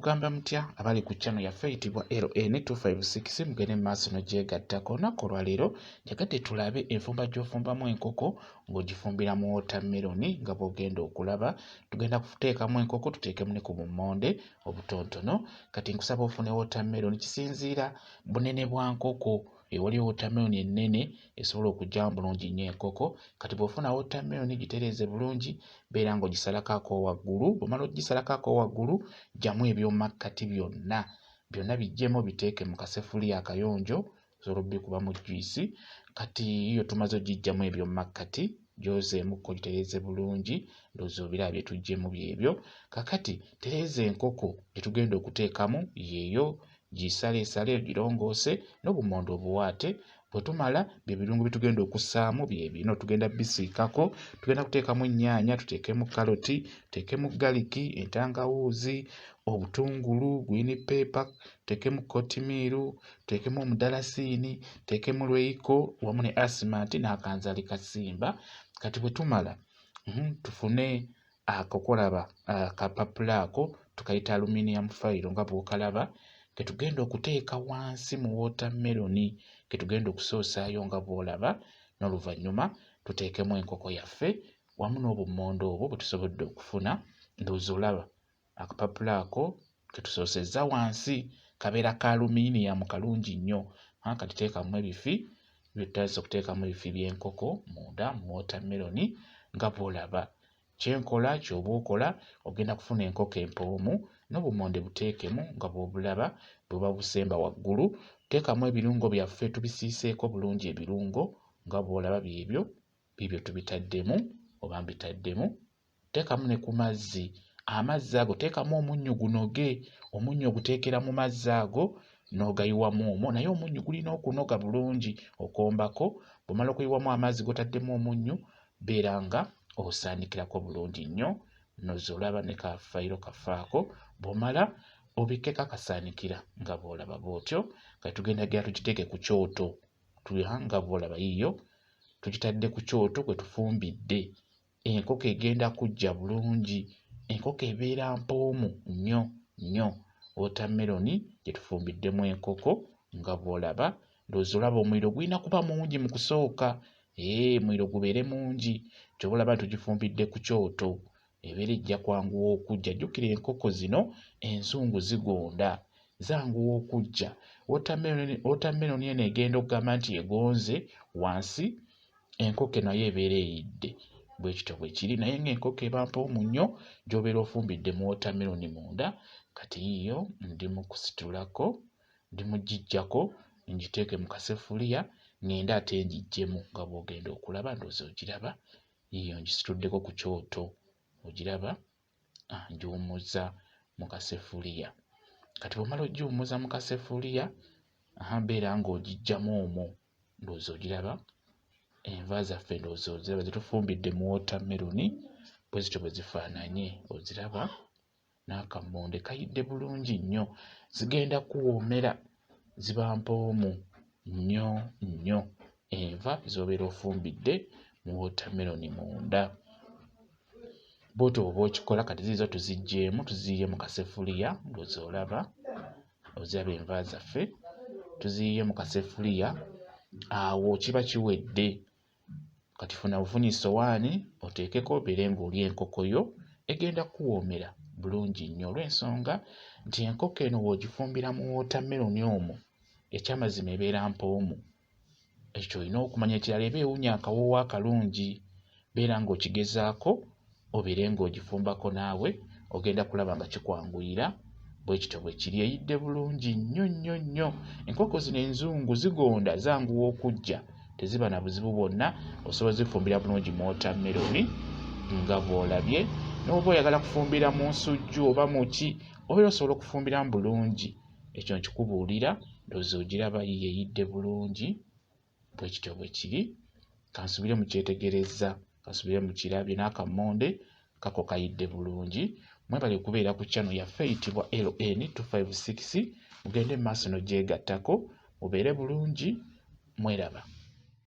Mugamba mutya abali ku channel yaffe eyitibwa LN256? Mugende mu maaso nogyegattako. Olunaku olwaleero njagadde tulabe enfumba gy'ofumbamu enkoko ng'ogifumbira mu watermelon. Nga bw'ogenda okulaba, tugenda kuteekamu enkoko, tuteekemu ne ku bummonde obutonotono. Kati nkusaba ofune watermelon, kisinziira bunene bwa nkoko. Waliwo watermelon ennene esobola okugyamu bulungi nnyo enkoko. Kati bw'ofuna watermelon, gitereeze bulungi, beera ng'ogisalako ak'owaggulu. Bw'omala ogisalako ak'owaggulu, ggyamu eby'omu makkati byonna byonna, biggyemu, obiteeke mu kasefuliya akayonjo osobola obbikubamu juice. Kati yo tumaze ogiggyamu eby'omu makkati, gyozeemukko, gitereeze bulungi. Ndowooza obiraba bye tuggyemu byebyo. Kakati tereeza enkoko gye tugenda okuteekamu, yeeyo, gisaleesale, ogirongoose n'obumonde obuwaate. Bwe tumala, bye birungo bye tugenda okussaamu bye bino. Tugenda bisiikako, tugenda kuteekamu ennyaanya, tuteekemu kaloti, tuteekemu garlic, entangawuuzi, obutungulu, green pepper, tuteekemu kottimiiru, tuteekemu omudalasiini, tuteekemu Royco wamu ne asimante n'akanzaali ka Simba. Kati bwe tumala, tufune ako kolaba akapapula ako tukayita aluminium foil, nga bw'okalaba, ke tugenda okuteeka wansi mu watermelon, ke tugenda okusoosaayo nga bw'olaba, n'oluvannyuma tuteekemu enkoko yaffe wamu n'obummonde obwo bwe tusobodde okufuna. Ndowooza olaba akapapula ako ke tusoosezza wansi, kabeera ka aluminium, kalungi nnyo. Kati teekamu ebifi bye tutandise okuteekamu, ebifi by'enkoko munda mu watermelon nga bw'olaba. Kyenkola ky'oba okola, ogenda kufuna enkoko empoomu n'obumonde buteekemu nga bw'obulaba bwe busemba waggulu. Teekamu ebirungo byaffe, tubisiiseeko bulungi ebirungo nga bw'olaba, byebyo biibyo tubitaddemu oba mbitaddemu. Teekamu ne ku mazzi. Amazzi ago teekamu omunnyo gunoge, omunnyo oguteekera mu mazzi ago n'ogayiwamu omwo, naye omunnyo gulina okunoga bulungi okombako. Bw'omala okuyiwamu amazzi g'otaddemu omunnyo, beera nga osaanikirako bulungi nnyo. Ndowooza olaba ne ka foil kaffe ako. Bw'omala obikkeko akasaanikira nga bw'olaba bw'otyo. Kati tugenda genda tugiteeke ku kyoto nga bw'olaba, yiiyo tugitadde ku kyoto kwe tufumbidde. Enkoko egenda kuggya bulungi, enkoko ebeera mpoomu nnyo nnyo. Watermelon gye tufumbiddemu enkoko nga bw'olaba. Ndowooza olaba omuliro gulina kuba mungi mu kusooka, omuliro gubeere mungi. Ky'oba olaba tugifumbidde ku kyoto, ebeera ejja kwanguwa okuggya. Jjukira enkoko zino enzungu zigonda, zanguwa okuggya. Watermelon eno egenda okugamba nti egonze wansi, enkoko nayo ebeera eyidde. Bwe kityo bwe kiri, naye ng'enkoko eba mpoomu nnyo gy'obeera ofumbidde mu watermelon munda. Kati yiiyo ndi mu kusitulako, ndi mu giggyako ngiteeke mu kasefuliya, ŋŋende ate ngiggyemu nga bw'ogenda okulaba. Ndowooza ogiraba, yiiyo ngisituddeko ku kyoto, ogiraba, ngiwummuza mu kasefuliya. Kati bw'omala oggiwummuza mu kasefuliya, beera ng'ogiggyamu omwo. Ndowooza ogiraba enva zaffe, ndowooza oziraba ze tufumbidde mu watermelon, bwe zityo bwe zifaananye, oziraba n'akammonde kayidde bulungi nnyo. Zigenda kuwoomera, ziba mpoomu nnyo nnyo enva z'obeera ofumbidde mu watermelon munda. Bw'otyo bw'oba okikola. Kati ziizo tuziggyeemu, tuziyiye mu kasefuliya. Ndowooza olaba, oziraba enva zaffe, tuziyiye mu kasefuliya, awo kiba kiwedde. Kati funa bufunyi ssowaani oteekeko, obeere ng'olya enkoko yo, egenda kukuwoomera bulungi nnyo, olw'ensonga nti enkoko eno bw'ogifumbira mu watermelon omwo, ekyamazima ebeera mpoomu. Ekyo ky'olina okumanya. Ekirala, eba ewunya akawoowo akalungi. Beera ng'okigezaako, obeere ng'ogifumbako naawe, ogenda kulaba nga kikwanguyira. Bwe kityo bwe kiri, eyidde bulungi nnyo nnyo nnyo. Enkoko zino enzungu zigonda, zanguwa okuggya, teziba na buzibu bwonna, osobola ozifumbira bulungi mu watermelon nga bw'olabye. N'oba oyagala kufumbira mu nsujju oba mu ki, obeera osobola okufumbiramu bulungi, ekyo nkikubuulira. Ndowooza ogiraba, yiiyo eyidde bulungi, bwe kityo bwe kiri. Kansubire mukyetegerezza, kansubire mukirabye n'akammonde kako kayidde bulungi. Mwebale kubeera ku channel yaffe eyitibwa LN256. Mugende mu maaso n'ogyegattako, mubeere bulungi, mweraba.